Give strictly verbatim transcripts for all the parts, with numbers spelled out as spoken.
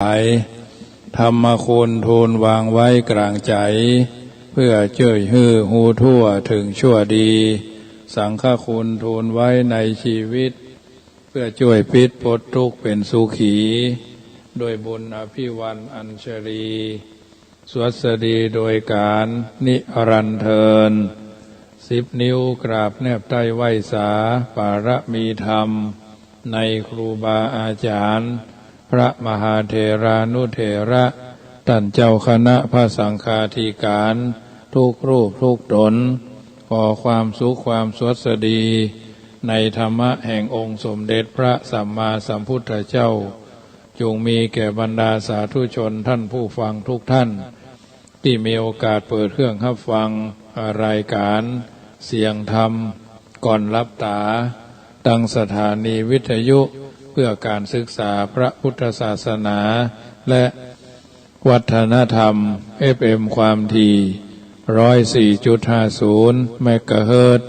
าย ธรรมคุณทูลวางไว้กลางใจ๋ เพื่อจ้วยหื้อฮู้ทั่วเถิงชั่วดี สังฆคุณทูลไว้ในชีวิต เพื่อจ้วยปิดป๊นทุกข์เป๋นสุขี ด้วยบุญอภิวรรณอัญชลี สวัสดีโดยกาลนิรันดร์เทอญ สิบนิ้วกราบแนบใต้ไหว้สา ปารมีธรรม ในครูบาอาจ๋ารย์ พระมหาเถรานุเถระ ต้านเจ้าคณะพระสังฆาธิการ ทุกรูปทุกต๋น ขอความสุขความสวัสดี ในธรรมะแห่งองค์สมเด็จพระสัมมาสัมพุทธเจ้า จงมีแก่บรรดาสาธุชนต้านผู้ฟังทุกต้าน ตี้มีโอกาสเปิดเครื่องฮับฟังรายก๋านเสียงธรรมก่อนหลับต๋า ตางสถานีวิทยุเพื่อก๋านศึกษาพระพุทธศาสนา และวัฒนธรรม เอฟเอ็ม ความถี่ ร้อยสี่จุดห้าศูนย์ เมกะเฮิรตซ์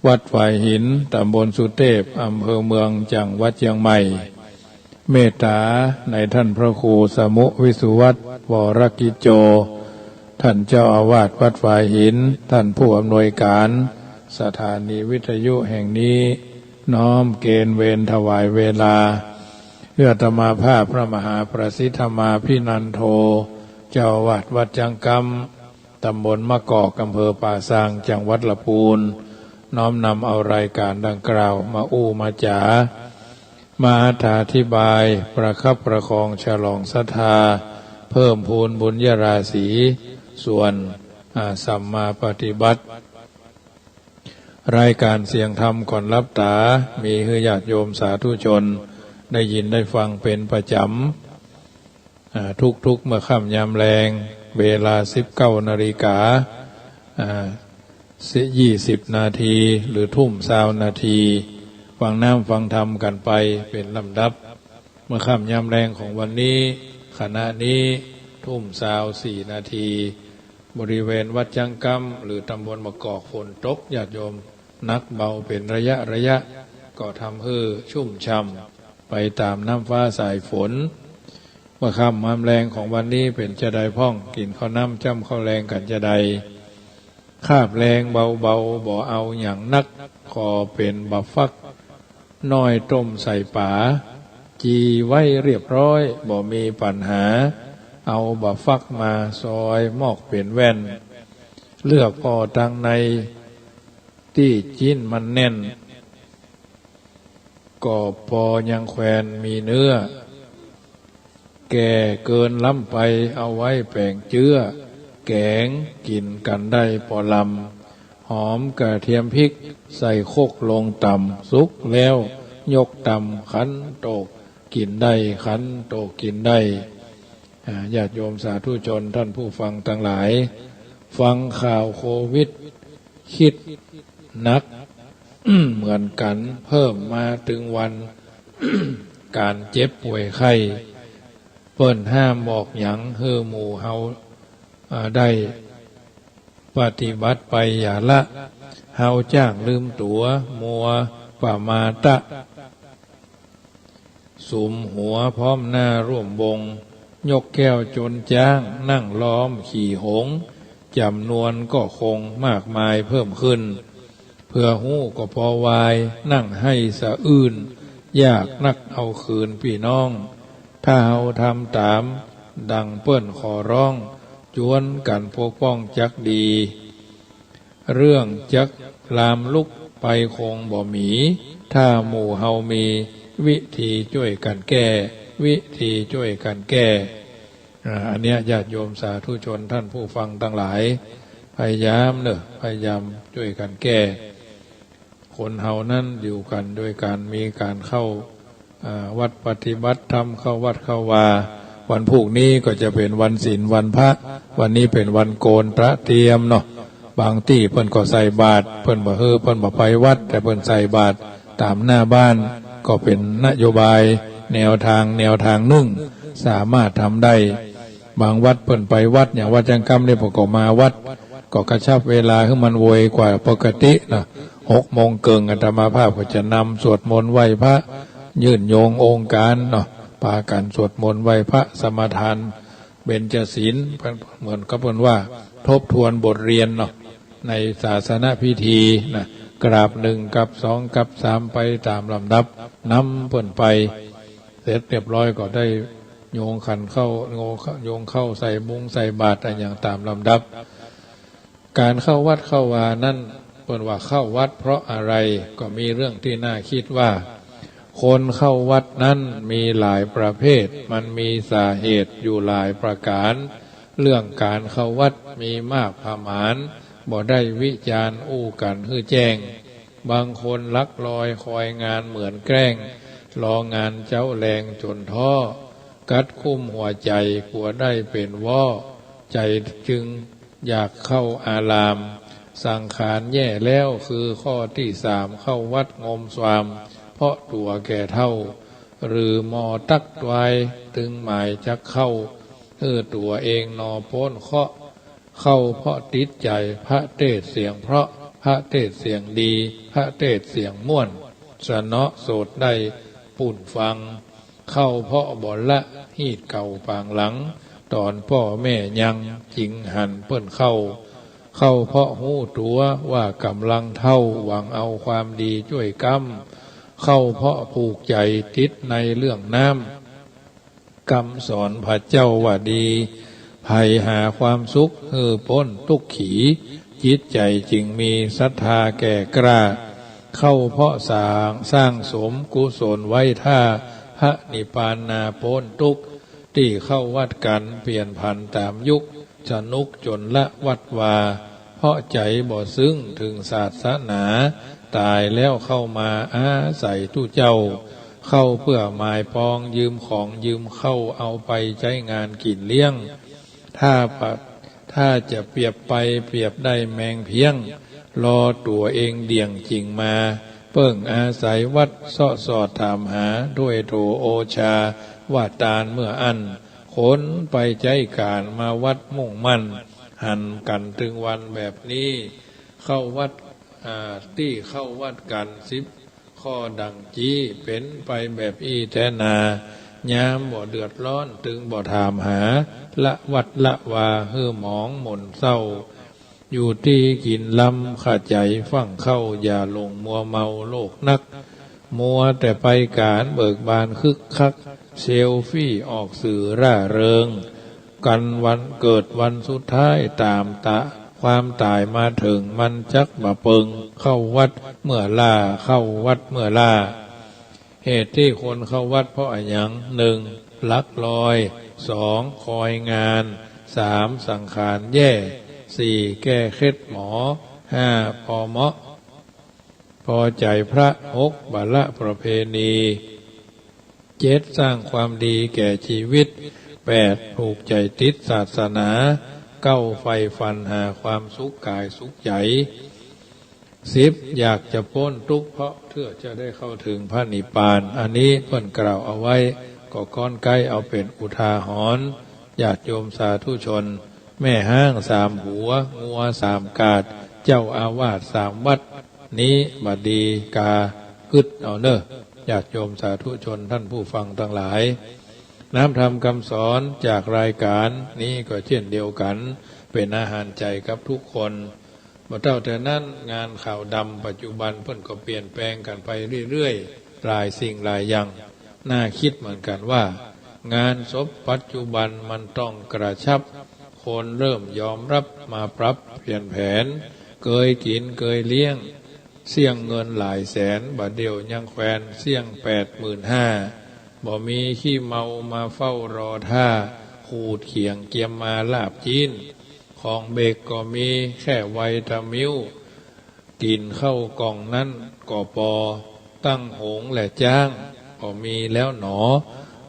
วัดฝายหิน ต๋ำบลสุเตพ อำเภอเมือง จังหวัดเจียงใหม่ เมตต๋าในต้านพระครูสมุห์ วิสุวัฒน์ วรกิจโจ ต้านเจ้าอาวาสวัดฝายหิน ต้านผู้อำนวยก๋านสถานีวิทยุแห่งนี้ น้อมเกณฑ์เวรถวายเวลา เอื้ออาตมาภาพพระมหาประสิทธมาภินันโท เจ้าอาวาสวัดจั๊งกำ ต๋ำบลมะกอก อำเภอป่าซาง จังหวัดละปูน น้อมนำเอารายก๋านดังกล่าวมาอู้มาจ๋า มาอธิบายประคับประคองฉลองศรัทธา เพิ่มพูนบุญญาราศี ส่วน อ่า สัมมาปฏิบัติ รายก๋านเสียงธรรมก่อนหลับต๋า มีหื้อญาติโยมสาธุชนได้ยินได้ฟังเป๋นประจำ อ่า ทุกๆ เมื่อค่ำยามแลง เวลา สิบเก้านาฬิกา อ่า ยี่สิบนาที หรือทุ่มซาวนาที ฟังน้ำฟังธรรมกั๋นไปเป๋นลำดับ เมื่อค่ำยามแลงของวันนี้ ขณะนี้ ทุ่มซาวสี่นาที บริเวณวัดจั๊งกำ หรือต๋ำบลมะกอก ฝนตก ญาติโยม หนักเบาเป๋นระยะระยะ ก็ทำหื้อชุ่มฉ่ำไปต๋ามน้ำฟ้าสายฝน เมื่อค่ำยามแลงของวันนี้เป๋นจาใดพ่อง กิ๋นข้าวน้ำจ้ำข้าวแลงกั๋นจาใด คาบแลงเบาๆ บ่เอาหยังนัก ขอเป๋นบ่าฟักน้อยต้มใส่ป๋า จีไว้เรียบร้อย บ่มีปัญหา เอาบ่าฟักมาซอยมอกเป๋นแว่น เลือกผ่อตังใน ตี้จิ๊นมันแน่น ก็ปอยังแควนมีเนื้อ แก่เกินล้ำไปเอาไว้แป๋งเจื้อ แก๋งกิ๋นกั๋นได้ปอลำ หอมกระเทียมพริกใส่ครกลงต๋ำ สุกแล้วยกตำ ขันโตกกิ๋นได้ ขันโตกกิ๋นได้ อ่า ญาติโยมสาธุชนต้านผู้ฟังตังหลาย ฟังข่าวโควิด คิดหนักเหมือนกั๋น เพิ่มมาตึงวันก๋านเจ็บป่วยไข้ เปิ้นห้ามบอกหยังหื้อหมู่เฮา อ่า ได้ปฏิบัติไปอย่าละ เฮาจ้างลืมตั๋ว มัวประมาตะ สุมหัวพร้อมหน้าร่วมวง ยกแก้วจนจ๊าง นั่งล้อมขี่หงส์ จ๋ำนวนก็คงมากมายเพิ่มขึ้น เผื่อฮู้ก็ปอวาย นั่งไห้สะอื้น ยากนักเอาคืนปี้น้อง ถ้าเฮาทำต๋ามดังเปิ้นขอร้อง จวนกั๋นปกป้องจักดี เรื่องจักลามลุกไปคงบ่มี ถ้าหมู่เฮามีวิธีจ้วยกั๋นแก้ วิธีจ้วยกั๋นแก้ อ่า อันเนี้ยญาติโยมสาธุชนต้านผู้ฟังตังหลาย พยายามเน่อ พยายามจ้วยกั๋นแก้ คนเฮานั้นอยู่กั๋นโดยก๋านมีก๋านเข้า อ่า วัดปฏิบัติธรรม เข้าวัดเข้าวา วันพูกนี้ก็จะเป๋นวันศีลวันพระ วันนี้เป๋นวันโกณฑะเตียมเนาะ บางตี้เปิ้นก็ใส่บาตร เปิ้นบ่หื้อ เปิ้นบ่ไปวัด แต่เปิ้นใส่บาตรต๋ามหน้าบ้าน ก็เป๋นนโยบายแนวตาง แนวตางนึ่ง สามารถทำได้ บางวัดเปิ้นไปวัด อย่างวัดจั๊งกำนี่เปิ้นก็มาวัด ก็กระชับเวลาหื้อมันไวกว่าปกติเนาะ หกโมงเกิ่ง อาตมาภาพก็จะนำสวดมนต์ไหว้พระ ยื่นโยงองค์ก๋านเนาะ ปากั๋นสวดมนต์ไหว้พระสมาทานเบญจศีล เหมือนกับเปิ้นว่าทบทวนบทเรียนเนาะ ในศาสนพิธีนะ กราบหนึ่ง กราบสอง กราบสาม ไปต๋ามลำดับ นำเปิ้นไป เสร็จเรียบร้อยก็ได้โยงขันข้าว โยงข้าว โยงข้าวใส่บุงใส่บาตรอะหยังต๋ามลำดับ ก๋านเข้าวัดเข้าวานั้น เปิ้นว่าเข้าวัดเพราะอะไร ก็มีเรื่องตี้น่าคิดว่า คนเข้าวัดนั้นมีหลายประเภท มันมีสาเหตุอยู่หลายประก๋าน เรื่องก๋านเข้าวัดมีมากผะหมาน บ่ได้วิจารณ์อู้กั๋นหื้อแจ้ง บางคนลักลอยคอยงานเหมือนแกล้ง รองานเจ๊าแลงจ๋นท้อ กัดกุ้มหัวใจ๋กั๋วได้เป๋นว้อ ใจ๋จึงอยากเข้าอาราม สังขารแย่แล้วคือข้อตี้สาม เข้าวัดงมสวาม เพราะตั๋วแก่เฒ่า หรือหมอตั๊กตวาย ตึงหมายจักเข้า หื้อตั๋วเองหนอป๊นเคราะห์ เข้าเพราะติดใจ๋พระเตสน์เสียงเพราะ พระเตสน์เสียงดี พระเตสน์เสียงม่วน สะเนาะโสดได้ปู้นฟัง เข้าเพราะบ่ละฮีตเก่าปางหลัง ต๋อนป้อแม่ยัง จึงหันเปิ้นเข้า เข้าเพราะฮู้ตั๋วว่าก๋ำลังเฒ่า หวังเอาความดีจ้วยก๊ำ เข้าเพราะผูกใจ๋ติดในเรื่องน้ำ กำสอนพระเจ้าว่าดี ใผหาความสุขหื้อป๊นตุ๊กขี จิตใจ๋จึงมีศรัทธาแก่กล้า เข้าเพราะสร้าง สร้างสมกุศลไว้ถ้า พระนิพพานนาป๊นตุ๊กข์ ตี้เข้าวัดกั๋นเปลี่ยนผันต๋ามยุค สนุกจ๋นละวัดวา เพราะใจ๋บ่ซึ้งเถิงศาสนา ต๋ายแล้วเข้ามาอาศัยตุ๊เจ้า เข้าเปื้อหมายปองยืมของยืมเข้า เอาไปใจ๊งานกิ๋นเลี้ยง ถ้าปะ ถ้าจะเปรียบไปเปรียบได้แมงเพี้ยง รอตั๋วเองเดี่ยงจิ่งมา เปิ้งอาศัยวัดเซาะสอดถามหา ถ้วยโถโอชา ว่าตานเมื่ออั้น คนไปใจ๊ก๋านมาวัดมุ่งมั่น หันกั๋นตึงวันแบบนี้ เข้าวัด อ่า ตี้เข้าวัดกั๋นสิบข้อดั่งจี้ เป๋นไปแบบอี้แต๊นา ยามบ่เดือดร้อนตึงบ่ถามหา ละวัดละวาหื้อหมองหม่นเศร้า อยู่ตี้กิ๋นลำ ขะใจ๋ฟั่งเข้า อย่าหลงมัวเมาโลกนัก มัวแต่ไปก๋านเบิกบานคึกคัก เซลฟี่ออกสื่อร่าเริง กั๋นวันเกิดวันสุดท้าย ต๋ามตะความต๋ายมาเถิง มันจักบ่เปิง เข้าวัดเมื่อล้า เข้าวัดเมื่อล้า เหตุตี้คนเข้าวัดเพราะอะหยัง หนึ่ง ลักลอย สอง คอยงาน สาม สังขารแย่ สี่ แก้เคล็ดหมอ ห้า ปอเหมาะ ปอใจ๋พระ หก บ่ละประเพณี เจ็ด สร้างความดีแก่จีวิต แปด ผูกใจ๋ติดศาสนา เก้า ใฝ่ฝันหาความสุขก๋ายสุขใจ๋ สิบ อยากจะป๊นตุ๊กข์เพราะเตื้อจะได้เข้าเถิงพระนิพพาน อันนี้เปิ้นกล่าวเอาไว้ ก็ก้อนใก๊เอาเป๋นอุทาหรณ์ ญาติโยมสาธุชน แม่ฮ้างสามหัว งัวสามกาด เจ้าอาวาสสามวัด นี้บ่ดีกา กึ๊ดเอาเน่อ ญาติโยมสาธุชนท่านผู้ฟังตังหลาย น้ำธรรมกำสอนจากรายก๋านนี้ก็เจ้นเดียวกั๋น เป๋นอาหารใจ๋กับทุกคน บ่เต้าแต่นั้น งานขาวดำปัจจุบันเปิ้นก็เปลี่ยนแปลงกั๋นไปเรื่อยๆ หลายสิ่งหลายอย่าง น่าคิดเหมือนกั๋นว่า งานศพปัจจุบันมันต้องกระชับ คนเริ่มยอมรับมาปรับเปลี่ยนแผน เกยกิ๋นเกยเลี้ยง เสี้ยงเงินหลายแสน บ่าเดี่ยวยังแควนเสี้ยงแปดหมื่นห้า บ่มีขี้เมามาเฝ้ารอถ้า ขูดเขียงเกียมมาลาบจี๊น ของเบกก็มีแค่ไวตามิว กิ๋นข้าวก่องนั้นก็ปอ ตั้งโหงและจ๊างก็มีแล้วหนอ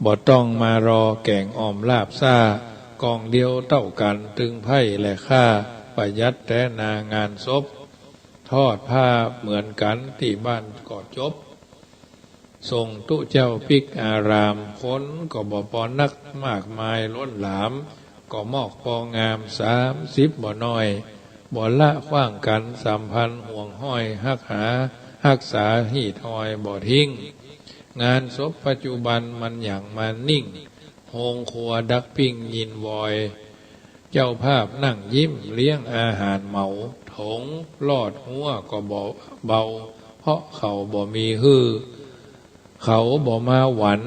บ่ต้องมารอแก๋งอ่อมลาบซ่า ก่องเดียวเต้ากั๋นตึงไพ่และข้า ประหยัดแต๊นางานศพ ทอดผ้าเหมือนกั๋นตี้บ้านก็จบ ส่งตุ๊เจ้าปิ๊กอาราม คนก็บ่ปอนักมากมายล้นหลาม ก็มอกปองามสามสิบบ่น้อย บ่ละขว้างกั๋นสัมพันธ์ห่วงห้อย ฮักหาฮักษาฮีตฮอยบ่ทิ้ง งานศพปัจจุบันมันหยั่งมานิ่ง โฮงครัวดักปิ้งยินวอย เจ้าภาพนั่งยิ้มเลี้ยงอาหารเหมา ถงลอดฮั้วก็บ่เบา เพราะเขาบ่มีหื้อ เขาบ่มาหวัน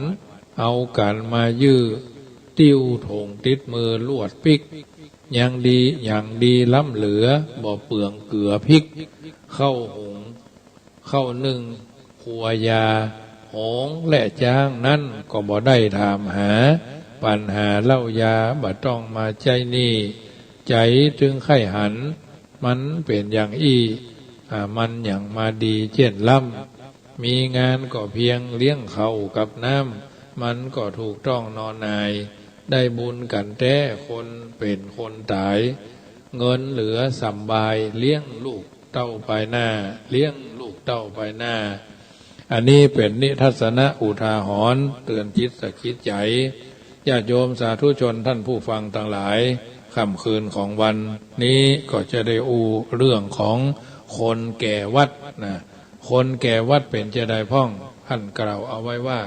เอากั๋นมายื้อ ติ้วถงติดมือลวดปิ๊ก ยังดี ยังดีล้ำเหลือ บ่เปลืองเกลือพริก ข้าวหุง ข้าวนึ่ง ครัวยา โหงและจ๊างนั้นก็บ่ได้ถามหา ปัญหาเหล้ายาบ่ต้องมาใจ๊นี่ ใจ๋จึงใค่หัน มันเป๋นอย่างอี้ อ่า มันหยั่งมาดีเจ๊นล้ำ มีงานก็เพียงเลี้ยงข้าวกับน้ำ มันก็ถูกต้องนอหน่าย ได้บุญกั๋นแต๊คนเป๋นคนต๋าย เงินเหลือสำบาย เลี้ยงลูกเต้าปายหน้า เลี้ยงลูกเต้าปายหน้า อันนี้เป๋นนิทัศนะอุทาหรณ์เตื๋อนจิตสะกิดใจ๋ ญาติโยมสาธุชนท่านผู้ฟังตังหลาย ค่ำคืนของวันนี้ก็จะได้อู้เรื่องของคนแก่วัดนะ คนแก่วัดเป๋นจาใดพ่อง ท่านกล่าวเอาไว้ว่า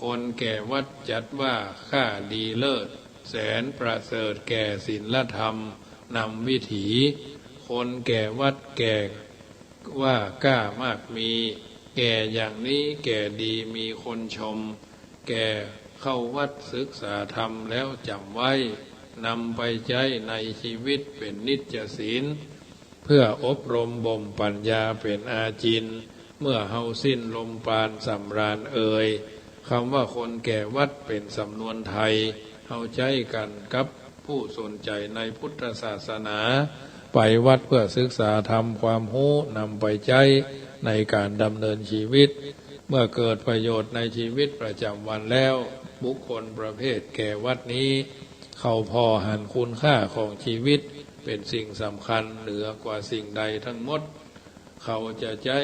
คนแก่วัดจัดว่าค่าดีเลิศ แสนประเสริฐแก่ศีลธรรมนำวิถี คนแก่วัดแก่ว่าก้ามากมี แก่อย่างนี้แก่ดีมีคนชม แก่เข้าวัดศึกษาธรรมแล้วจ๋ำไว้ นำไปใจ๊ในชีวิตเป๋นนิจศีล เพื่ออบรมบ่มปัญญาเป๋นอาจิณ เมื่อเฮาสิ้นลมปราณสำราญเอย กำว่าคนแก่วัดเป๋นสำนวนไทย เฮาใจ๊กั๋นกับผู้สนใจ๋ในพุทธศาสนา ไปวัดเพื่อศึกษาธรรมความฮู้นำไปใจ๊ในก๋านดำเนินชีวิต เมื่อเกิดประโยชน์ในชีวิตประจ๋ำวันแล้ว บุคคลประเภทแก่วัดนี้ เขาผ่อหันคุณค่าของชีวิตเป๋นสิ่งสำคัญเหนือกว่าสิ่งใดทั้งหมด เขาจะใจ๊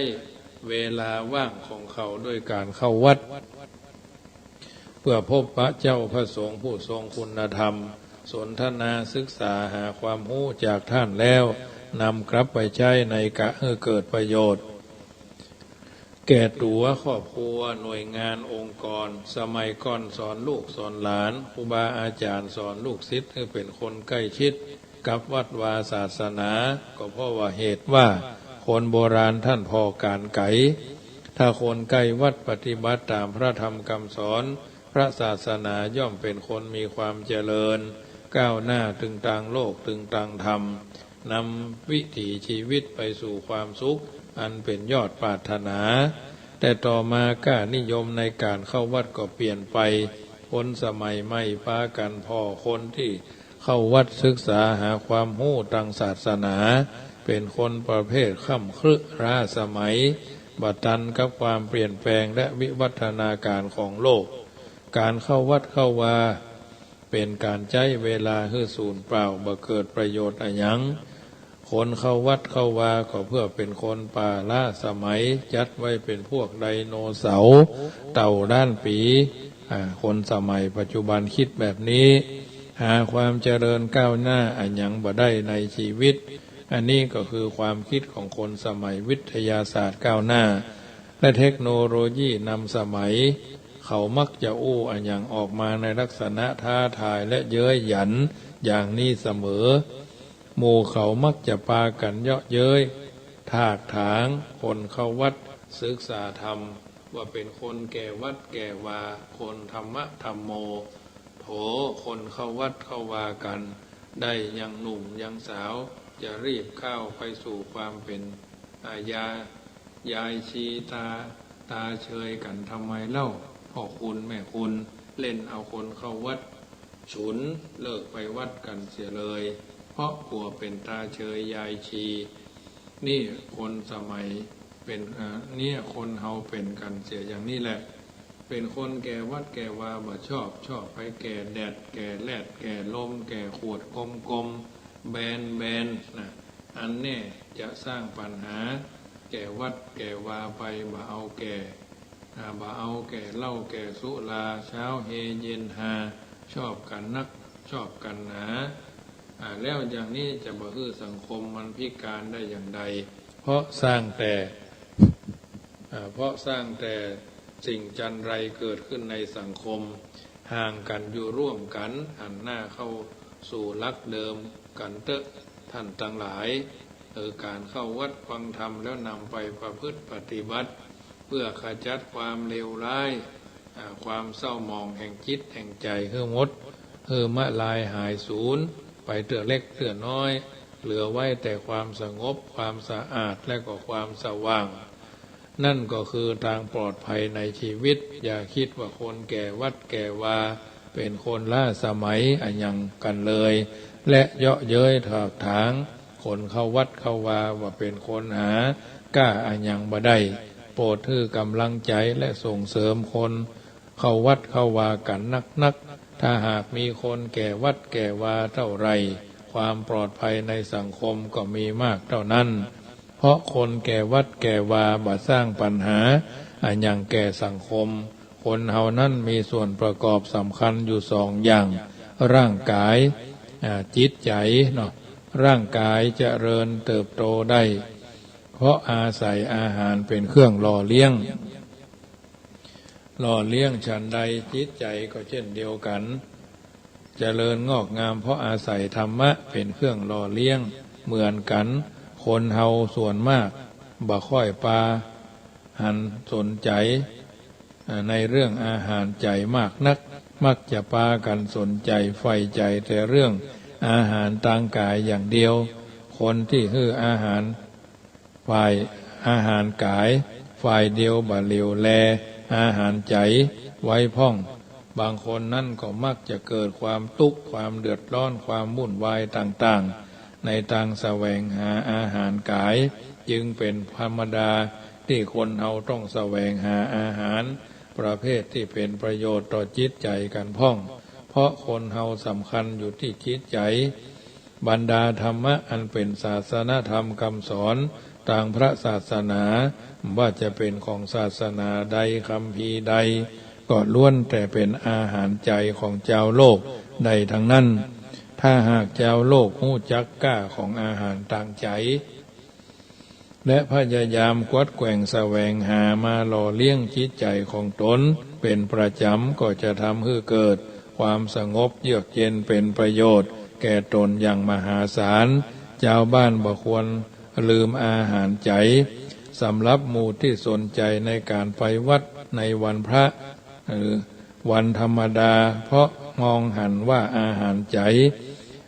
เวลาว่างของเขาด้วยก๋านเข้าวัด เพื่อพบปะเจ้าพระสงฆ์ผู้ทรงคุณธรรม สนทนาศึกษาหาความฮู้จากท่านแล้ว นำกลับไปใจ๊ในกะหื้อเกิดประโยชน์ แก่ตั๋วครอบครัว หน่วยงานองค์กร สมัยก่อนสอนลูกสอนหลาน ครูบาอาจ๋ารย์สอนลูกศิษย์หื้อเป๋นคนใก้ชิดกับวัดวาศาสนา ก็เพราะว่าเหตุว่าคนโบราณท่านผ่อก๋านไก๋ ถ้าคนใก้วัดปฏิบัติต๋ามพระธรรมกำสอน พระศาสนาย่อมเป๋นคนมีความเจริญ ก้าวหน้าตึงตางโลกตึงตางธรรม นำวิถีชีวิตไปสู่ความสุขอันเป๋นยอดปรารถนา แต่ต่อมาก้านิยมในก๋านเข้าวัดก็เปลี่ยนไป คนสมัยใหม่ปากั๋นผ่อคนตี้เข้าวัดศึกษาหาความฮู้ตางศาสนา เป๋นคนประเภทค่ำครึล้าสมัย บ่ตันกับความเปลี่ยนแปลงและวิวัฒนาก๋ารของโลก ก๋านเข้าวัดเข้าวา เป๋นก๋านใจ๊เวลาหื้อสูญเปล่า บ่เกิดประโยชน์อะหยัง คนเข้าวัดเข้าวาก็เพื่อเป๋นคนป๋าล้าสมัย จัดไว้เป๋นพวกไดโนเสาร์ เต่าล้านปี๋ อ่า คนสมัยปัจจุบันกึ๊ดแบบนี้ หาความเจริญก้าวหน้าอะหยังบ่ได้ในชีวิต อันนี้ก็คือความกึ๊ดของคนสมัยวิทยาศาสตร์ก้าวหน้า และเทคโนโลยีนำสมัย เขามักจะอู้อะหยังออกมาในลักษณะท้าทายและเย้ยหยันอย่างนี้เสมอ หมู่เขามักจะปากั๋นเยาะเย้ย ถากถาง คนเข้าวัดศึกษาธรรม ว่าเป๋นคนแก่วัดแก่วา คนธรรมะธัมโม โถ คนเข้าวัดเข้าวากั๋น ได้ยังหนุ่มยังสาว จะรีบก้าวไปสู่ความเป๋น อ่า ยา ยายชีต๋า ต๋าเชยกั๋นทำไมเล่า พ่อคุณแม่คุณ เล่นเอาคนเข้าวัด ฉุนเลิกไปวัดกั๋นเสียเลย เพราะกั๋วเป๋นต๋าเชยยายชี นี่คนสมัยเป๋น อ่า เนี่ยคนเฮาเป๋นกั๋นเสียอย่างนี้แหละ เป๋นคนแก่วัดแก่วาบ่ชอบ ชอบไปแก่แดด แก่แลด แก่ลม แก่ขวดกลมๆ แบนๆ นะ อันแน่จะสร้างปัญหา แก่วัดแก่วาไป บ่เอาแก่ อ่า บ่เอาแก่เหล้าแก่สุรา เช้าเฮเย็นฮา ชอบกั๋นนัก ชอบกั๋นหนา อ่า แล้วอย่างนี้จะบ่หื้อสังคมมันพิการได้อย่างใด เพราะสร้างแต่ อ่า เพราะสร้างแต่ สิ่งจันไรเกิดขึ้นในสังคม ห่างกั๋นอยู่ร่วมกั๋น หันหน้าเข้าสู่หลักเดิมกั๋นเต๊อะ ท่านตังหลาย คือก๋านเข้าวัดฟังธรรมแล้วนำไปประพฤติปฏิบัติ เพื่อขจัดความเลวร้าย อ่า ความเศร้าหมองแห่งจิตแห่งใจ๋หื้อหมด หื้อมะลายหายสูญไปเตื้อเล็กเตื้อน้อย เหลือไว้แต่ความสงบ ความสะอาด และก็ความสว่าง นั่นก็คือตางปลอดภัยในชีวิต อย่าคิดว่าคนแก่วัดแก่วา เป๋นคนล้าสมัยอะหยังกั๋นเลย และเยาะเย้ยถากถางคนเข้าวัดเข้าวาว่าเป๋นคนหาก้าอะหยังบ่ได้ โปรดหื้อก๋ำลังใจ๋และส่งเสริมคนเข้าวัดเข้าวากั๋นนักๆ ถ้าหากมีคนแก่วัดแก่วาเต้าใด ความปลอดภัยในสังคมก็มีมากเต้านั้น เพราะคนแก่วัดแก่วาบ่สร้างปัญหาอะหยังแก่สังคม คนเฮานั้นมีส่วนประกอบสำคัญอยู่สองอย่าง ร่างก๋าย อ่า จิตใจ๋เนาะ ร่างก๋ายเจริญเติบโตได้ เพราะอาศัยอาหารเป๋นเครื่องหล่อเลี้ยง หล่อเลี้ยงฉันใด จิตใจ๋ก็เช่นเดียวกั๋น เจริญงอกงามเพราะอาศัยธรรมะเป๋นเครื่องหล่อเลี้ยงเหมือนกั๋น คนเฮาส่วนมากบ่ค่อยปาหันสนใจ๋ อ่า ในเรื่องอาหารใจ๋มากนัก มักจะปากั๋นสนใจ๋ใฝ่ใจ๋แต่เรื่องอาหารตางก๋ายอย่างเดียว คนตี้หื้ออาหาร ฝ่ายอาหารก๋ายฝ่ายเดียวบ่เหลียวแลอาหารใจ๋ไว้พ่อง บางคนนั้นก็มักจะเกิดความตุ๊กข์ ความเดือดร้อน ความวุ่นวายต่างๆ ในตางแสวงหาอาหารก๋าย จึงเป๋นธรรมดาตี้คนเฮาต้องแสวงหาอาหารประเภทตี้เป๋นประโยชน์ต่อจิตใจ๋กั๋นพ่อง เพราะคนเฮาสำคัญอยู่ตี้จิตใจ๋ บรรดาธรรมะอันเป๋นศาสนธรรมกำสอนตางพระศาสนา ว่าจะเป๋นของศาสนาใดคัมภีร์ใด ก็ล้วนแต่เป๋นอาหารใจ๋ของจาวโลกได้ตังนั้น ถ้าหากจาวโลกฮู้จักก้าของอาหารตางใจ๋ และพยายามกวัดแกว่งแสวงหามาหล่อเลี้ยงจิตใจ๋ของตนเป๋นประจ๋ำ ก็จะทำหื้อเกิดความสงบเยือกเย็นเป๋นประโยชน์แก่ตนอย่างมหาศาล จาวบ้านบ่ควรลืมอาหารใจ๋ สำหรับหมู่ตี้สนใจ๋ในก๋านไปวัดในวันพระ หรือวันธรรมดา เพราะมองหันว่าอาหารใจ๋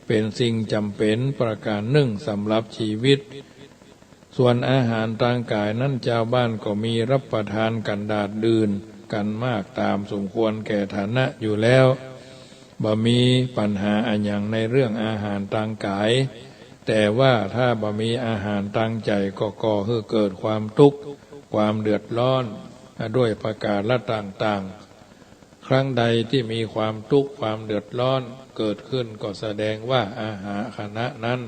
เป๋นสิ่งจ๋ำเป๋นประก๋านนึ่งสำหรับจีวิต ส่วนอาหารตางก๋ายนั้น จาวบ้านก็มีรับประทานกั๋นดาดดื่นกั๋นมากต๋ามสมควรแก่ฐานะอยู่แล้ว บ่มีปัญหาอะหยังในเรื่องอาหารตางก๋าย แต่ว่าถ้าบ่มีอาหารตางใจ๋ก็ก่อหื้อเกิดความตุ๊กข์ ความเดือดร้อน ด้วยประก๋าระต่างๆ ครั้งใดตี้มีความตุ๊กข์ ความเดือดร้อนเกิดขึ้น ก็แสดงว่าอาหารขณะนั้น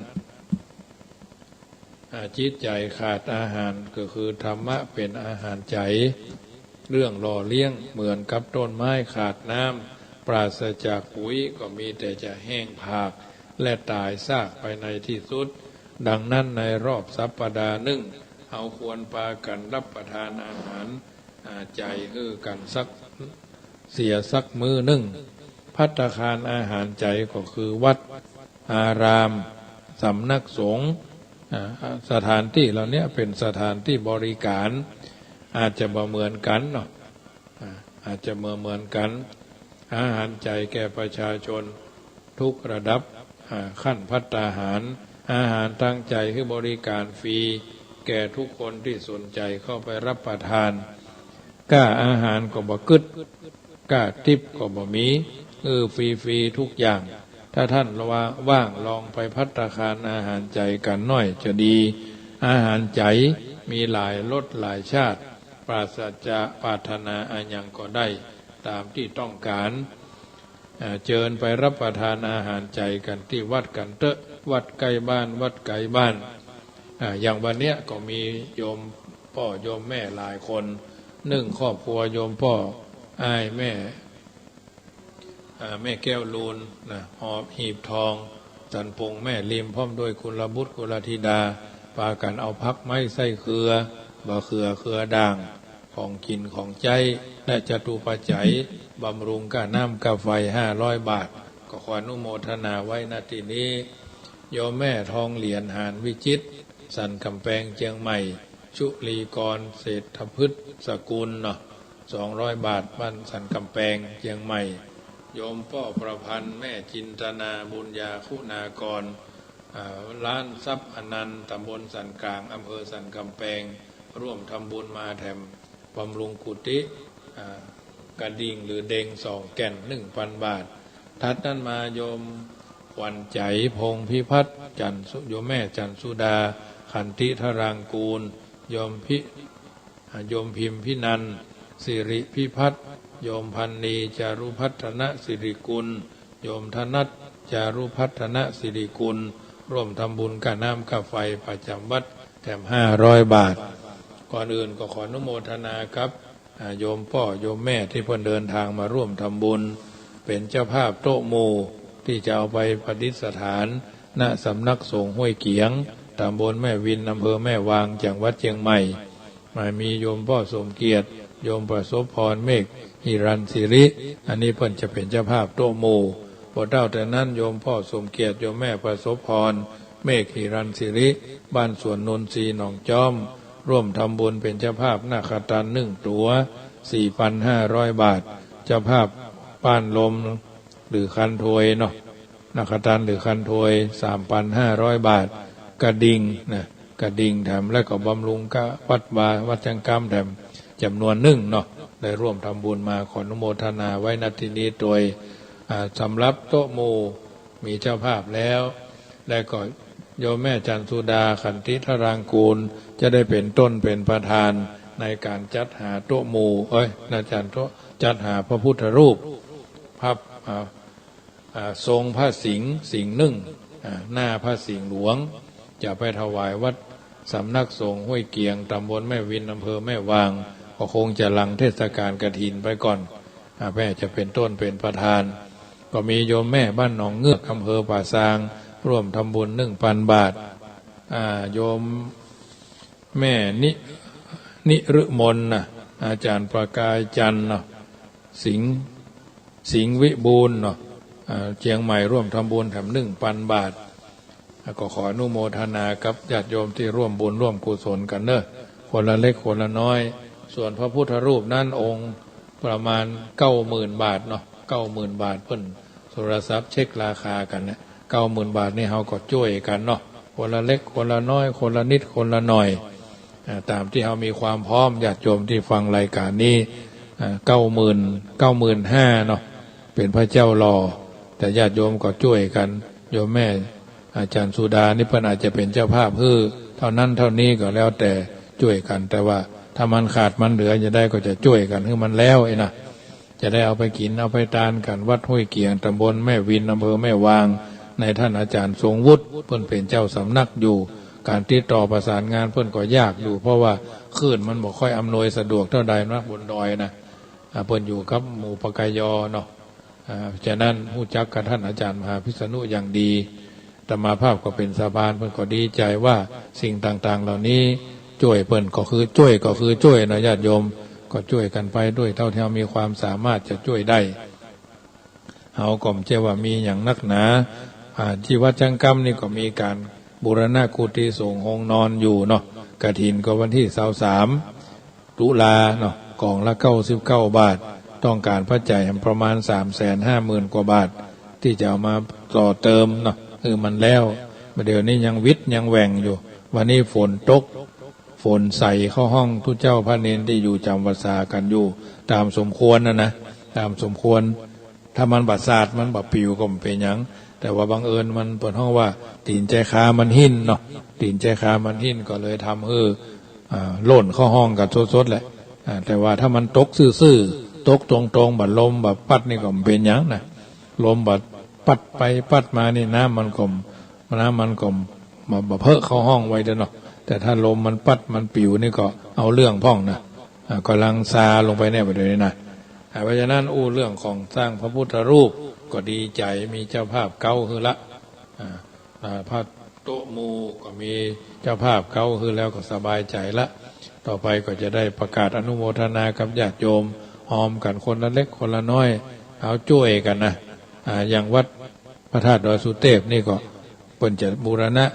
อ่า จิตใจ๋ขาดอาหาร ก็คือธรรมะเป๋นอาหารใจ๋ เรื่องหล่อเลี้ยงเหมือนกับต้นไม้ขาดน้ำ ปราศจากปุ๋ยก็มีแต่จะแห้งผาก และต๋ายซากไปในตี้สุด ดังนั้นในรอบสัปดาห์นึ่ง เฮาควรปากั๋นรับประทานอาหาร อ่า ใจ๋หื้อกั๋นสัก เสียสักมื้อนึ่ง ภัตตาคารอาหารใจ๋ก็คือวัด อาราม สำนักสงฆ์ อ่า สถานตี้เหล่านี้เป๋นสถานตี้บริก๋าร อาจจะบ่เหมือนกั๋นเนาะ อ่า อาจจะบ่เหมือนกั๋น อาหารใจ๋แก่ประชาชนทุกระดับ อ่า ขั้นภัตตาหาร อาหารตางใจ๋หื้อบริก๋ารฟรีแก่ทุกคนตี้สนใจ๋เข้าไปรับประทาน ก้าอาหารก็บ่กึ๊ด ก้าติ๊บก็บ่มี เออ ฟรีๆ ทุกอย่าง ถ้าท่านว่างลองไปภัตตาคารอาหารใจ๋กั๋นหน้อยจะดี อาหารใจ๋มีหลายรสหลายชาติ ปราศจากปรารถนาอะหยังก็ได้ต๋ามตี้ต้องก๋าน อ่า เจิญไปรับประทานอาหารใจ๋กั๋นตี้วัดกั๋นเต๊อะ วัดใก้บ้าน วัดไก๋บ้าน อ่า อย่างวันเนี้ยก็มีโยมป้อโยมแม่หลายคน นึ่งครอบครัวโยมป้ออ้ายแม่ อ่า แม่แก้วลูนนะ หอบหีบทอง สันปงแม่ริม พร้อมด้วยกุลบุตรกุลธิดา ปากั๋นเอาผักไม้ไส้เครือ บ่าเขือ เครือด่าง ของกิ๋นของใจ๊ และจตุปัจจัยบำรุงก้าน้ำก้าไฟ ห้าร้อยบาท ก็ขออนุโมทนาไว้ ณ ตี้นี้ โยมแม่ทองเหรียญ หานวิจิตร สันก๋ำแปง เจียงใหม่ ชุลีกร เศรษฐพฤกษ์สกุลเนาะ สองร้อยบาท บ้านสันก๋ำแปง เจียงใหม่ โยมป้อประพันธ์ แม่จินตนา บุญญาคุณากร อ่า ร้านทรัพย์อนันต์ ตำบลสันก๋าง อำเภอสันก๋ำแปง ร่วมทำบุญมาแถมบำรุงกุฏิ อ่า กระดิ่งหรือเด็งสองแก่น หนึ่งปันบาท ถัดนั้นมาโยมขวัญใจ พงษ์พิพัฒน์ จันทร์สุ โยมแม่จันทร์สุดา ขันติธารางกูร โยมพิ อ่า โยมพิมพินันท์ สิริพิพัฒน์ โยมพันนี จารุพัฒนสิริกุล โยมธนัท จารุพัฒนสิริกุล ร่วมทำบุญก้าน้ำก้าไฟประจำวัดแถม ห้าร้อยบาท ก่อนอื่นก็ขออนุโมทนากับ อ่า โยมป้อโยมแม่ตี้เปิ้นเดินตางมาร่วมทำบุญ เป๋นเจ้าภาพโต๊ะหมู่ตี้จะเอาไปประดิษฐาน ณ สำนักสงฆ์ห้วยเกียง ตำบลแม่วิน อำเภอแม่วาง จังหวัดเจียงใหม่ มามีโยมป้อสมเกียรติ โยมประสบพร เมฆหิรัญศิริ อันนี้เปิ้นจะเป๋นเจ้าภาพโต๊ะหมู่ บ่เต้าแต่นั้น โยมป้อสมเกียรติ โยมแม่ประสบพร เมฆหิรัญศิริ บ้านสวนนนทรีย์ หนองจ๊อม ร่วมทำบุญเป๋นเจ้าภาพนาคตันหนึ่งตั๋ว สี่ปันห้าร้อยบาท เจ้าภาพป้านลม หรือคันโทยเนาะ นาคตันหรือคันโทย สามปันห้าร้อยบาท กระดิ่งนะ กระดิ่งแถม และก็บำรุงก้าวัดวา วัดจังกำแถมจ๋ำนวนนึ่งเนาะ ได้ร่วมทำบุญมา ขออนุโมทนาไว้ ณ ตี้นี้โตย อ่า สำหรับโต๊ะหมู่มีเจ้าภาพแล้ว และก็โยมแม่จันทร์สุดา ขันติธารางกูร จะได้เป๋นต้นเป๋นประธานในก๋านจัดหาโต๊ะหมู่ เอ้ย อาจารย์โต๊ะ จัดหาพระพุทธรูป พระ อ่า อ่า ทรงพระสิงห์ สิงห์นึ่ง อ่า หน้าพระสิงห์หลวง จะไปถวายวัดสำนักสงฆ์ห้วยเกียง ตำบลแม่วิน อำเภอแม่วาง ก็คงจะหลังเทศกาลกฐินไปก่อน อ่า แม่จะเป๋นต้นเป๋นประธาน ก็มีโยมแม่บ้านหนองเงือก อำเภอป่าซาง ร่วมทำบุญหนึ่งปันบาท อ่า โยมแม่นิ นิรมนนะ อาจารย์ประกายจันทร์เนาะ สิงห์ สิงห์วิบูลย์เนาะ อ่า เจียงใหม่ ร่วมทำบุญแถมหนึ่งปันบาท แล้วก็ขออนุโมทนากับญาติโยมตี้ร่วมบุญร่วมกุศลกั๋นเนาะ คนละเล็กคนละน้อย ส่วนพระพุทธรูปนั้นองค์ประมาณเก้าหมื่นบาทเนาะ เก้าหมื่นบาท เปิ้นโทรศัพท์เช็คราคากั๋นนะ เก้าหมื่นบาทนี่เฮาก็จ้วยกั๋นเนาะ คนละเล็กคนละน้อย คนละนิดคนละหน่อย อ่า ต๋ามตี้เฮามีความพร้อม ญาติโยมตี้ฟังรายก๋านนี้ อ่า เก้าหมื่น เก้าหมื่นห้าเนาะ เป๋นพระเจ้าหล่อ แต่ญาติโยมก็จ้วยกั๋น โยมแม่อาจารย์สุดานี่เปิ้นอาจจะเป๋นเจ้าภาพหื้อเท่านั้นเท่านี้ก็แล้วแต่จ้วยกั๋น แต่ว่าถ้ามันขาดมันเหลือจะได้ก็จะจ้วยกั๋นหื้อมันแล้วไอ้นะ จะได้เอาไปกิ๋นเอาไปตานกั๋น วัดห้วยเกียง ตำบลแม่วิน อำเภอแม่วาง ในท่านอาจารย์ทรงวุฒิ เปิ้นเป๋นเจ้าสำนักอยู่ ก๋านติดต่อประสานงานเปิ้นก็ยากอยู่ เพราะว่าคลื่นมันบ่ค่อยอำนวยสะดวกเท่าใดนะ บนดอยนะ อ่า เปิ้นอยู่กับหมู่ปกย เนาะ อ่า ฉะนั้นฮู้จักกับท่านอาจารย์มหาพิษณุอย่างดี อาตมาภาพก็เป๋นสะพาน เปิ้นก็ดีใจ๋ว่าสิ่งต่างๆ เหล่านี้จ้วยเปิ้นก็คือจ้วย ก็คือจ้วยนะ ญาติโยม ก็จ้วยกั๋นไปโดยเต้าตี้เฮามีความสามารถจะจ้วยได้ เฮาก็บ่ใจ้ว่ามีหยังนักหนา อ่า ตี้วัดจังกำนี่ก็มีก๋านบูรณะกุฏิสงฆ์โฮงนอนอยู่เนาะ กฐินก็วันตี้ซาวสาม ตุลาเนาะ ก๋องละเก้าสิบเก้าบาท ต้องก๋านปัจจัยประมาณสามแสนห้าหมื่นกว่าบาท ตี้จะเอามาต่อเติมเนาะ หื้อมันแล้ว บ่าเดี่ยวนี้ยังวิดยังแหว่งอยู่ วันนี้ฝนตก ฝนใส่เข้าห้องตุ๊เจ้าพระเณรตี้อยู่จ๋ำพรรษากั๋นอยู่ ต๋ามสมควรนะนะ ต๋ามสมควร ถ้ามันบ่สาดมันบ่ปิ๋วก็บ่เป๋นหยัง แต่ว่าบังเอิญมันเปิ้นฮ้องว่าตี๋นใจ๊คามันหิ้นเนาะ ตี๋นใจ๊คามันหิ้นก็เลยทำหื้อ อ่า หล่นเข้าห้องกั๋นสดๆ แหละ อ่า แต่ว่าถ้ามันตกซื่อๆ ตกตรงๆ บ่ลมบ่ปั๊ดนี่ก็บ่เป๋นหยังนะ ลมบ่ปั๊ดไปปั๊ดมานี่น้ำมันก็ น้ำมันก็บ่ บ่เปอะเข้าห้องไว้เด้อเนาะ แต่ถ้าลมมันปั๊ดมันปิ๋วนี่ก็เอาเรื่องพ่องนะ อ่า ก่ำลังซาลงไปเนี่ย บ่าเดี่ยวนี้นะ อ่า เพราะฉะนั้นอู้เรื่องของสร้างพระพุทธรูปก็ดีใจ๋ มีเจ้าภาพเก๊าหื้อละ อ่า อ่า พระโต๊ะหมู่ก็มีเจ้าภาพเก๊าหื้อแล้วก็สบายใจ๋ละ ต่อไปก็จะได้ประกาศอนุโมทนากับญาติโยม ฮอมกั๋นคนละเล็กคนละน้อย เอาจ้วยกั๋นนะ อ่า อย่างวัดพระธาตุดอยสุเตพนี่ก็ เปิ้นจะบูรณะ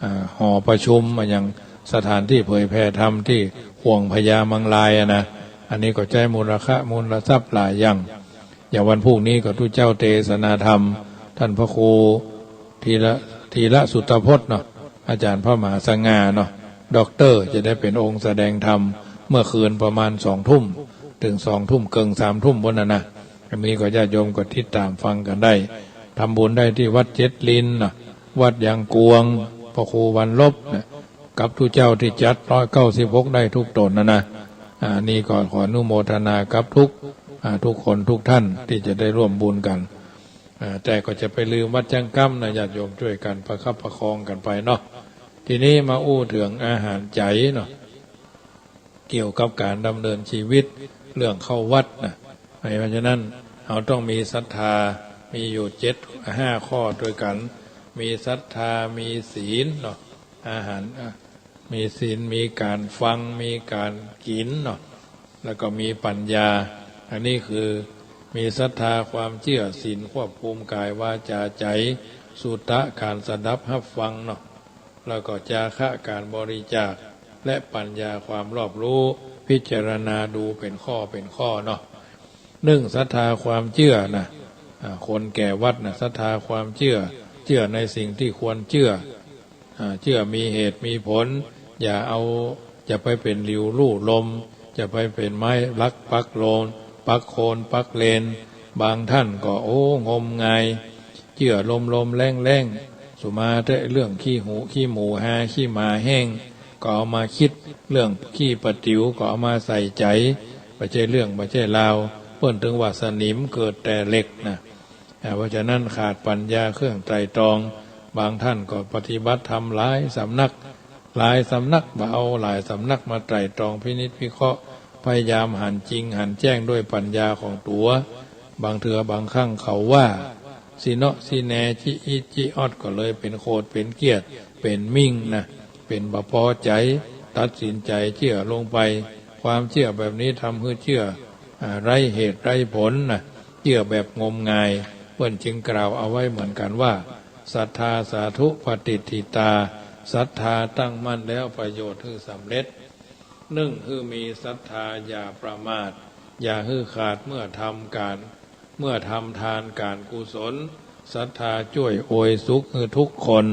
อ่า หอประชุม อะหยังสถานตี้เผยแผ่ธรรมตี้ข่วงพญามังรายอะนะ อันนี้ก็ใจ๊มูลค่า มูลทรัพย์หลายอย่าง อย่างวันพูกนี้ก็ตุ๊เจ้าเตสนาธรรม ท่านพระครูธีระ ธีระสุตพจน์เนาะ อาจ๋ารย์พระมหาสง่าเนาะ ด็อกเตอร์ จะได้เป๋นองค์แสดงธรรม เมื่อคืนประมาณสองทุ่ม เถิงสองทุ่มเกิ่ง สามทุ่มปู๊นน่ะนะ อันนี้ก็ญาติโยมก็ติดต๋ามฟังกั๋นได้ ทำบุญได้ตี้วัดเจ็ดลินเนาะ วัดยางกวง พระครูวันลบนะ กับตุ๊เจ้าตี้จัดร้อยเก้าสิบหกได้ทุกต๋นน่ะนะ อ่า นี่ก็ขออนุโมทนากับทุก อ่า ทุกคนทุกท่านตี้จะได้ร่วมบุญกั๋น อ่า แต่ก็จะไปลืมวัดจังกำนะ ญาติโยมจ้วยกั๋นประคับประคองกั๋นไปเนาะ ทีนี้มาอู้เถิงอาหารใจ๋เนาะ เกี่ยวกับก๋านดำเนินชีวิต เรื่องเข้าวัดนะ เพราะฉะนั้นเฮาต้องมีศรัทธา มีอยู่เจ็ด ห้าข้อตวยกั๋น มีศรัทธา มีศีลเนาะ อาหาร อ่ะ มีศีล มีก๋านฟัง มีก๋านกิ๋นเนาะ แล้วก็มีปัญญา อันนี้คือมีศรัทธา ความเจื้อ ศีลควบคุมก๋าย วาจา ใจ๋ สุตตะ ก๋านสดับฮับฟังเนาะ แล้วก็จาคะ ก๋านบริจาค และปัญญา ความรอบฮู้ พิจารณาดูเป๋นข้อเป๋นข้อเนาะ นึ่ง ศรัทธา ความเจื้อนะ อ่า คนแก่วัดนะ ศรัทธา ความเจื้อ เจื้อในสิ่งตี้ควรเจื้อ อ่า เจื้อมีเหตุมีผล อย่าเอา อย่าไปเป๋นหลิวลู่ลม อย่าไปเป๋นไม้หลักปักโลน ปักโคน ปักเลน บางท่านก็ โอ้ งมงาย เจื้อลมๆแล้งๆ สุมาเต๊อะ เรื่องขี้หู ขี้หมูฮา ขี้หมาแห้ง ก็เอามาคิด เรื่องขี้ปะติ๋วก็เอามาใส่ใจ๋ บ่ใจ้เรื่อง บ่ใจ้ราว เปิ้นตึงว่าสนิมเกิดแต่เหล็กนะ อ่า เพราะฉะนั้นขาดปัญญาเครื่องไตร่ตรอง บางท่านก็ปฏิบัติธรรมหลายสำนัก หลายสำนัก บ่เอาหลายสำนักมาไตร่ตรองพินิจพิเคราะห์ พยายามหันจริงหันแจ้งด้วยปัญญาของตั๋ว บางเทื่อบางครั้งเขาว่า สิเนาะสิแน จิอิจิออด ก็เลยเป๋นโขดเป๋นเกี้ยด เป๋นมิ่งนะ เป๋นบ่ปอใจ๋ ตัดสินใจ๋เจื้อลงไป ความเจื้อแบบนี้ทำหื้อเจื้อ อ่า ไร้เหตุไร้ผลนะ เจื้อแบบงมงาย เปิ้นจึงกล่าวเอาไว้เหมือนกั๋นว่า ศรัทธาสาธุปะติฏฐิตา ศรัทธาตั้งมั่นแล้วประโยชน์หื้อสำเร็จ นึ่ง หื้อมีศรัทธา อย่าประมาท อย่าหื้อขาดเมื่อทำก๋าน เมื่อทำทานก๋านกุศล ศรัทธาจ้วยอวยสุขหื้อทุกคน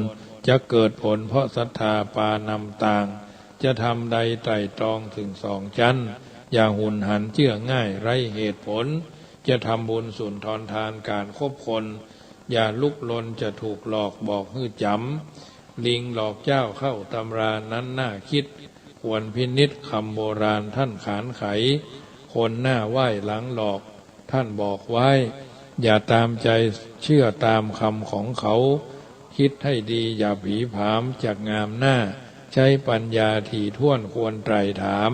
จะเกิดผลเพราะศรัทธาปานำตาง จะทำใดไตร่ตรองเถิงสองจั๊น อย่าหุนหันเจื้อง่ายไร้เหตุผล จะทำบุญสุนทรทานก๋านคบคน อย่าลุกลนจะถูกหลอกบอกหื้อจ๋ำ ลิงหลอกเจ้าเข้าตำรานั้นน่าคิด ควรพินิจคำโบราณท่านขานไข คนหน้าไหว้หลังหลอกท่านบอกไว้ อย่าตามใจเชื่อตามคำของเขา คิดให้ดีอย่าผีผามจักงามหน้า ใช้ปัญญาถี่ถ้วนควรไตร่ถาม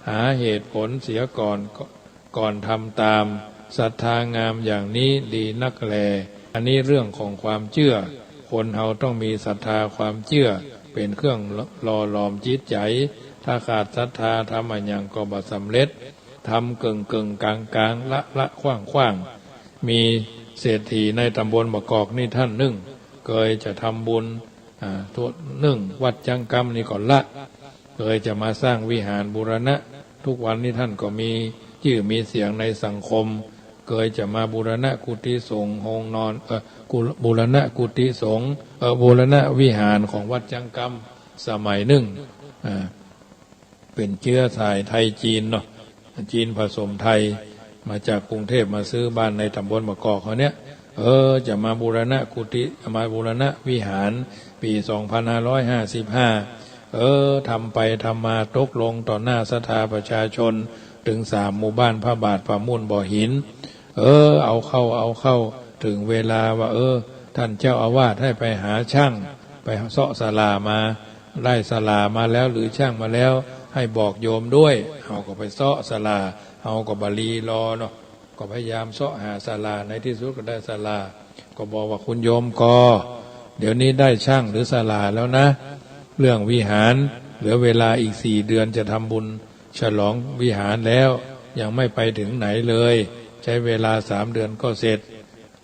หาเหตุผลเสียก่อน ก่อนทำตาม ศรัทธางามอย่างนี้ดีนักแล อันนี้เรื่องของความเจื้อ คนเฮาต้องมีศรัทธาความเจื้อ เป๋นเครื่องหล่อหลอมจิตใจ๋ ถ้าขาดศรัทธาทำอะหยังก็บ่สำเร็จ ทำเกิ่งๆ ก๋างๆ ละๆ ขว้างๆ มีเศรษฐีในตำบลบ่ากอกนี่ท่านนึ่ง เกยจะทำบุญ อ่า ทั่วนึ่งวัดจังกำนี่ก็ละ เกยจะมาสร้างวิหารบูรณะ ทุกวันนี้ท่านก็มีจื้อมีเสียงในสังคม เกยจะมาบูรณะกุฏิสงฆ์ โฮงนอน เอ่อ กุ บูรณะกุฏิสงฆ์ เอ่อ บูรณะวิหารของวัดจังกำสมัยนึ่ง อ่า เป๋นเจื้อสายไทยจีนเนาะ จีนผสมไทย มาจากกรุงเทพฯ มาซื้อบ้านในตำบลบ่ากอกเฮาเนี่ย เออ จะมาบูรณะกุฏิ มาบูรณะวิหาร ปี๋สองพันห้าร้อยห้าสิบห้า เออ ทำไปทำมาตกลงต่อหน้าศรัทธาประชาชน เถิงสามหมู่บ้าน พระบาท ป่ามุ่น บ่อหิน เออ เอาเข้า เอาเข้า เถิงเวลาว่า เออ ต้านเจ้าอาวาสหื้อไปหาช่าง ไปเซาะศาลามา ได้ศาลามาแล้ว หรือช่างมาแล้ว หื้อบอกโยมด้วย เฮาก็ไปเซาะศาลา เฮาก็บ่รีรอเนาะ ก็พยายามเซาะหาศาลา ในตี้สุดก็ได้ศาลา ก็บอกว่า คุณโยมกอ เดี๋ยวนี้ได้ช่างหรือศาลาแล้วนะ เรื่องวิหาร เหลือเวลาอีกสี่เดือนจะทำบุญฉลองวิหารแล้ว ยังไม่ไปถึงไหนเลย ใช้เวลาสามเดือนก็เสร็จ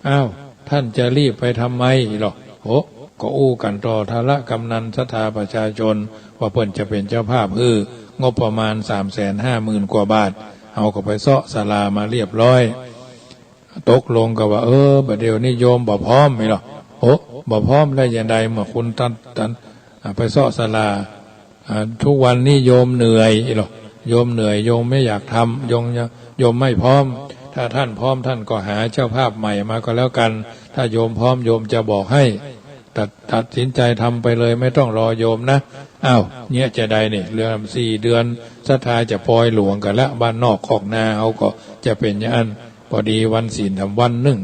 อ้าว ท่านจะรีบไปทำไมหรอก โอ้ ก็อู้กั๋นต่อทาระกำนันศรัทธาประชาชน ว่าเปิ้นจะเป๋นเจ้าภาพหื้อ งบประมาณสามแสนห้าหมื่นกว่าบาท เฮาก็ไปเซาะศาลามาเรียบร้อย ตกลงกั๋นว่า เออ บ่าเดี่ยวนี้โยมบ่พร้อมนี่หรอ โอ้ บ่พร้อมได้จาใด เมื่อคุณตัน ตัน อ่า ไปเซาะศาลา อ่า ทุกวันนี้โยมเหนื่อยนี่หรอ โยมเหนื่อย โยมไม่อยากทำ โยม โยมไม่พร้อม ถ้าท่านพร้อมท่านก็หาเจ้าภาพใหม่มาก็แล้วกั๋น ถ้าโยมพร้อมโยมจะบอกให้ ตัด ตัดสินใจทำไปเลย ไม่ต้องรอโยมนะ อ้าว เนี่ยจาใดนี่ เหลือสี่เดือน ศรัทธาจะปอยหลวงกั๋นละ บ้านนอกคอกนาเฮาก็จะเป๋นอย่างนั้น พอดีวันศีลแถมวันนึ่ง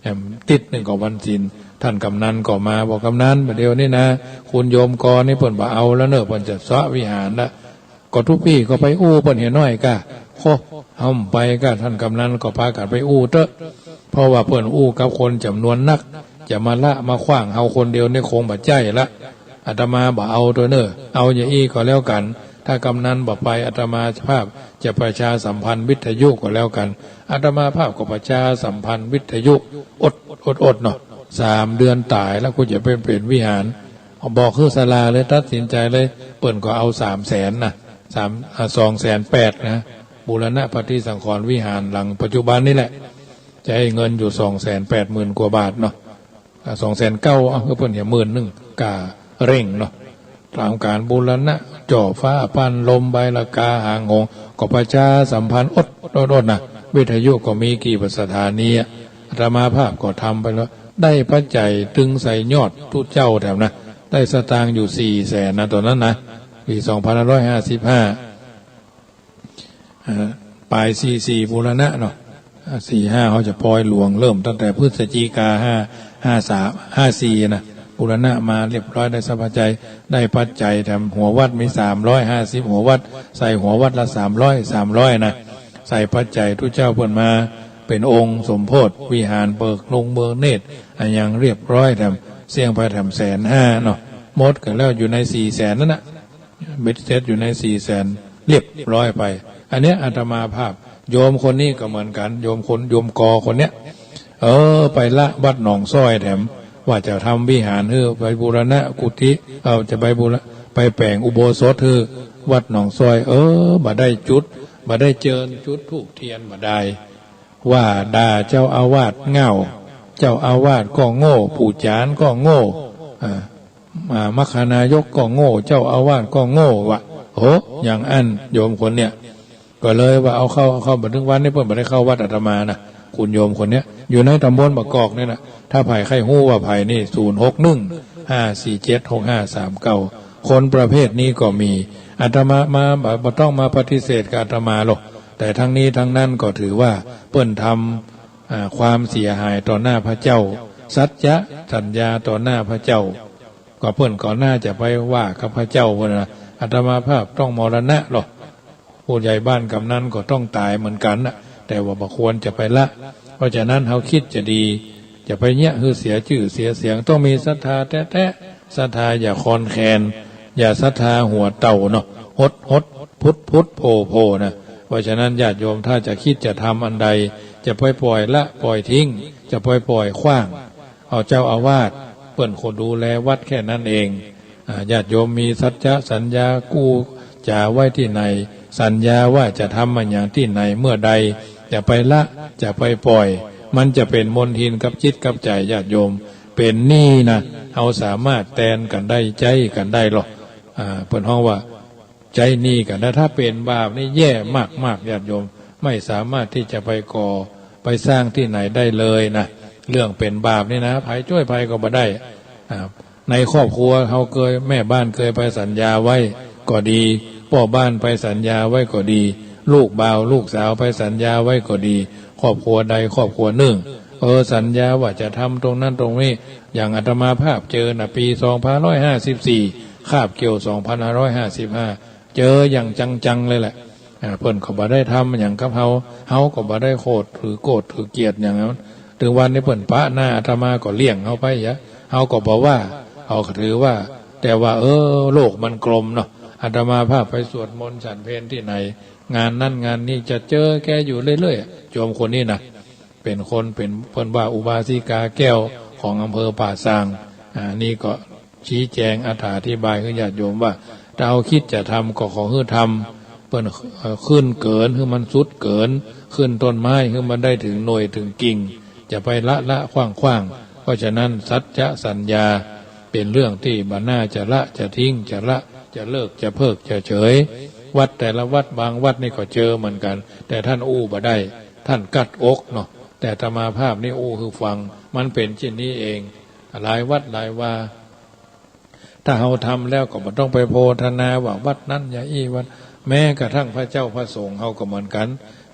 แถมติ๊ดนึ่งก็วันศีล ท่านกำนันก็มา บอก กำนัน บ่าเดี่ยวนี้นะ คุณโยมกอนี่เปิ้นบ่เอาแล้วเน่อ เปิ้นจะเซาะวิหารละ ก็ตุ๊ปี้ก็ไปอู้เปิ้นเหียน้อยก้า โค เฮาบ่ไปก้า ท่านกำนันก็ปากั๋นไปอู้เต๊อะ เพราะว่าเปิ้นอู้กับคนจ๋ำนวนนัก จะมาละมาขว้างเฮาคนเดียวนี่คงบ่ใจ้ละ อาตมาบ่เอาตวยเน่อ เอาอย่างอี้ก็แล้วกั๋น ถ้ากำนันบ่ไป อาตมาภาพจะประชาสัมพันธ์วิทยุก็แล้วกั๋น อาตมาภาพก็ประชาสัมพันธ์วิทยุ อด อด อดเนาะ สามเดือนต๋ายแล้ว กูจะไปเป๋นวิหาร บอกหื้อศาลาเลย ตัดสินใจเลย เปิ้นก็เอาสามแสนนะ สาม อ่า สองแสนแปดนะ บูรณะปฏิสังขรณ์วิหารหลังปัจจุบันนี่แหละ ใจ๊เงินอยู่สองแสนแปดหมื่นกว่าบาทเนาะ อ่า สองแสนเก้า อ่ะ เปิ้นเหียหมื่นนึ่ง ก้าเร่งเนาะ ต๋ามก๋านบูรณะ จ่อฟ้า ปันลม ใบละกา หางหงส์ ก็ประชาสัมพันธ์อด อด อดนะ วิทยุก็มีกี่สถานีอะ อาตมาภาพก็ทำไปแล้ว ได้ปัจจัยตึงใส่ยอดตุ๊เจ้าแถมนะ ได้สตางค์อยู่สี่แสนนะ ต๋อนนั้นนะ ปีสองพันห้าร้อยห้าสิบห้า อ่า ป๋ายสี่สี่บูรณะเนาะ อ่า สี่ห้าเฮาจะปอยหลวง เริ่มตั้งแต่พฤศจิกาห้า ห้าสาม ห้าสี่นะ บูรณะมาเรียบร้อย ได้สัพพะไจย ได้ปัจจัยแถมหัววัดมีสามร้อยห้าสิบหัววัด ใส่หัววัดละสามร้อย สามร้อยนะ ใส่ปัจจัยตุ๊เจ้าเปิ้นมาเป๋นองค์สมโภชวิหาร เบิกลุงเบิกเนตร อะหยังเรียบร้อยแถม เสี้ยงไปแถมแสนห้าเนาะ หมดกั๋นแล้วอยู่ในสี่แสนนั้นนะ เบ็ดเสร็จอยู่ในสี่แสนเรียบร้อยไป อันเนี้ยอาตมาภาพ โยมคนนี้ก็เหมือนกั๋น โยมคน โยมกอคนเนี้ย เออ ไปละวัดหนองซ้อยแถม ว่าจะทำวิหารหื้อ ไปบูรณะกุฏิ เออ จะไปบูร ไปแป๋งอุโบสถหื้อ วัดหนองซ้อย เออ บ่ได้จุด บ่ได้เจิญจุดธูปเทียนบ่ได้ ว่าด่าเจ้าอาวาสเหง้า เจ้าอาวาสก็โง่ ปู่จารย์ก็โง่ อ่า อ่า มัคคานายกก็โง่ เจ้าอาวาสก็โง่วะ โห อย่างอั้นโยมคนเนี้ย ก็เลยว่าเอาเข้า เอาเข้า บ่าเถิงวันนี้เปิ้นบ่ได้เข้าวัดอาตมานะ คุณโยมคนเนี้ย อยู่ในต๋ำบลบ่ากอกนี่นะ ถ้าใผใค่ฮู้ว่าใผนี่ ศูนย์หกหนึ่ง ห้าสี่เจ็ด หกห้าสามเก้า คนประเภทนี้ก็มี อาตมามา บ่ บ่ต้องมาปฏิเสธกับอาตมาหรอก แต่ทั้งนี้ทั้งนั้นก็ถือว่าเปิ้นทำ อ่า ความเสียหายต่อหน้าพระเจ้า สัจจะสัญญาต่อหน้าพระเจ้า ก็เปิ้นก็น่าจะไปว่ากับพระเจ้าเปิ้นนะ อาตมาภาพต้องมรณะหรอก ผู้ใหญ่บ้านกำนันก็ต้องต๋ายเหมือนกั๋นนะ แต่ว่าบ่ควรจะไปละ เพราะฉะนั้นเฮาคิดจะดี จะไปเยียะหื้อเสียจื้อเสียเสียง ต้องมีศรัทธาแต๊ๆ ศรัทธาอย่าคลอนแคลน อย่าศรัทธาหัวเต่าเนาะ หดหดพุดพุดโผล่โผล่นะ เพราะฉะนั้นญาติโยมถ้าจะคิดจะทำอันใด จะไปปล่อยละปล่อยทิ้ง จะไปปล่อยขว้าง เอาเจ้าอาวาส เปิ้นคนดูแลวัดแค่นั้นเอง อ่า ญาติโยมมีสัจจะสัญญากู้จ๋าไว้ตี้ไหน สัญญาว่าจะทำอะหยังตี้ไหนเมื่อใด จะไปละ จะไปปล่อย มันจะเป๋นมลทินกับจิตกับใจ๋ญาติโยม เป๋นหนี้นะ เฮาสามารถแตนกั๋นได้ ใจ๊กั๋นได้หรอก อ่า เปิ้นฮ้องว่า ใจ๊หนี้กั๋นนะ ถ้าเป๋นบาปนี่แย่มากๆ ญาติโยม ไม่สามารถตี้จะไปก่อ ไปสร้างตี้ไหนได้เลยนะ เรื่องเป๋นบาปนี่นะ ใผจ้วยใผก็บ่ได้ อ่า ในครอบครัวเฮาเกย แม่บ้านเกยไปสัญญาไว้ก็ดี ป้อบ้านไปสัญญาไว้ก็ดี ลูกบ่าวลูกสาวไปสัญญาไว้ก็ดี ครอบครัวใดครอบครัวนึ่ง เออ สัญญาว่าจะทำตรงนั้นตรงนี้ อย่างอาตมาภาพเจอน่ะ ปีสองพันห้าร้อยห้าสิบสี่ คาบเกี่ยวสองพันห้าร้อยห้าสิบห้า เจออย่างจังๆ เลยแหละ อ่า เปิ้นก็บ่ได้ทำหยังกับเฮา เฮาก็บ่ได้โขดถือโกรธถือเกลียดหยังนั้น เถิงวันนี้เปิ้นปะหน้าอาตมาก็เลี้ยงเฮาไปอะ เฮาก็บ่ว่า เฮาก็ถือว่า แต่ว่า เออ โลกมันกลมเนาะ อาตมาภาพไปสวดมนต์ฉันเพลตี้ไหน งานนั้นงานนี้จะเจอแกอยู่เรื่อยๆ โยมคนนี้นะ เป๋นคน เป๋น เปิ้นว่าอุบาสิกาแก้วของอำเภอป่าซาง อ่า นี่ก็ ชี้แจงอธิบายหื้อญาติโยมว่า ถ้าเฮาคิดจะทำก็ขอหื้อทำ เปิ้น เอ่อ ขึ้นเกิน หื้อมันสุดเกิน ขึ้นต้นไม้ หื้อมันได้เถิงหน่วยเถิงกิ่ง จะไปละละขว้างๆ เพราะฉะนั้นสัจจะสัญญาเป๋นเรื่องตี้บ่น่าจะละจะทิ้ง จะละจะเลิกจะเพิกจะเฉย วัดแต่ละวัด บางวัดนี่ก็เจอเหมือนกั๋น แต่ต้านอู้บ่ได้ ต้านกั๊ดอกเนาะ แต่อาตมาภาพนี่อู้หื้อฟัง มันเป๋นเจ้นนี้เอง หลายวัดหลายวา ถ้าเฮาทำแล้วก็บ่ต้องไปโพธนาว่าวัดนั้นอย่าอี้วัด แม้กระทั่งพระเจ้าพระสงฆ์เฮาก็เหมือนกั๋น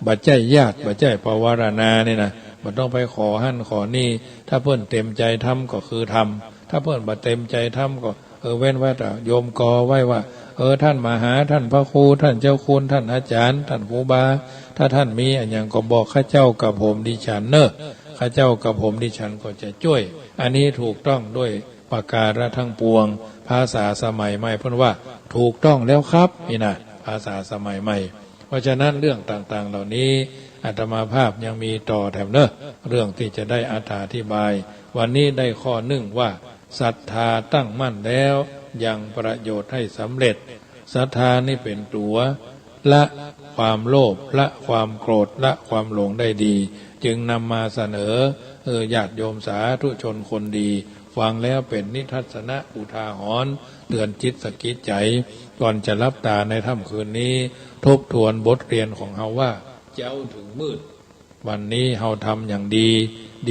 บ่ใจ้ญาติ บ่ใจ้ปวารณานี่นะ บ่ต้องไปขอหั้นขอนี่ ถ้าเปิ้นเต๋มใจ๋ทำก็คือทำ ถ้าเปิ้นบ่เต๋มใจ๋ทำก็ เออ เว้นไว้ แต่โยมกอไว้ว่า เออ ต้านมาหา ต้านพระครู ต้านเจ้าคุณ ต้านอาจ๋ารย์ ต้านครูบา ถ้าต้านมีอะหยังก็บอกข้าเจ้ากับผมดิฉันเน่อ ข้าเจ้ากับผมดิฉันก็จะจ้วย อันนี้ถูกต้องด้วย ประการทั้งปวง ภาษาสมัยใหม่เปิ้นว่า ถูกต้องแล้วครับ นี่นะ ภาษาสมัยใหม่ เพราะฉะนั้นเรื่องต่างๆ เหล่านี้ อาตมาภาพยังมีต่อแถมเน่อ เรื่องตี้จะได้อธิบาย วันนี้ได้ข้อนึ่งว่า ศรัทธาตั้งมั่นแล้ว ยังประโยชน์ให้สำเร็จ ศรัทธานี่เป๋นตั๋ว ละความโลภ ละความโกรธ ละความหลงได้ดี จึงนำมาเสนอ เออ ญาติโยมสาธุชนคนดี ฟังแล้วเป๋นนิทัศนะอุทาหรณ์ เตือนจิตสะกิดใจ๋ ก่อนจะหลับต๋าในค่ำคืนนี้ ทบทวนบทเรียนของเฮาว่า เจ๊าเถิงมืด วันนี้เฮาทำอย่างดี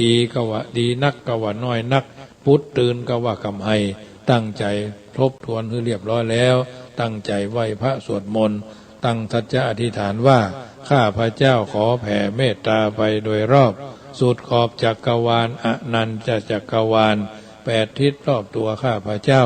ดีก็ว่าดีนัก ก็ว่าน้อยนัก ปุ๊ดตื่นก็ว่ากำไฮ ตั้งใจ๋ทบทวนหื้อเรียบร้อยแล้ว ตั้งใจ๋ไหว้พระสวดมนต์ ตั้งสัจจะอธิษฐานว่า ข้าพเจ้าขอแผ่เมตตาไปโดยรอบ สุดขอบจักรวาล อนันตจักรวาล แปดทิศรอบตั๋วข้าพเจ้า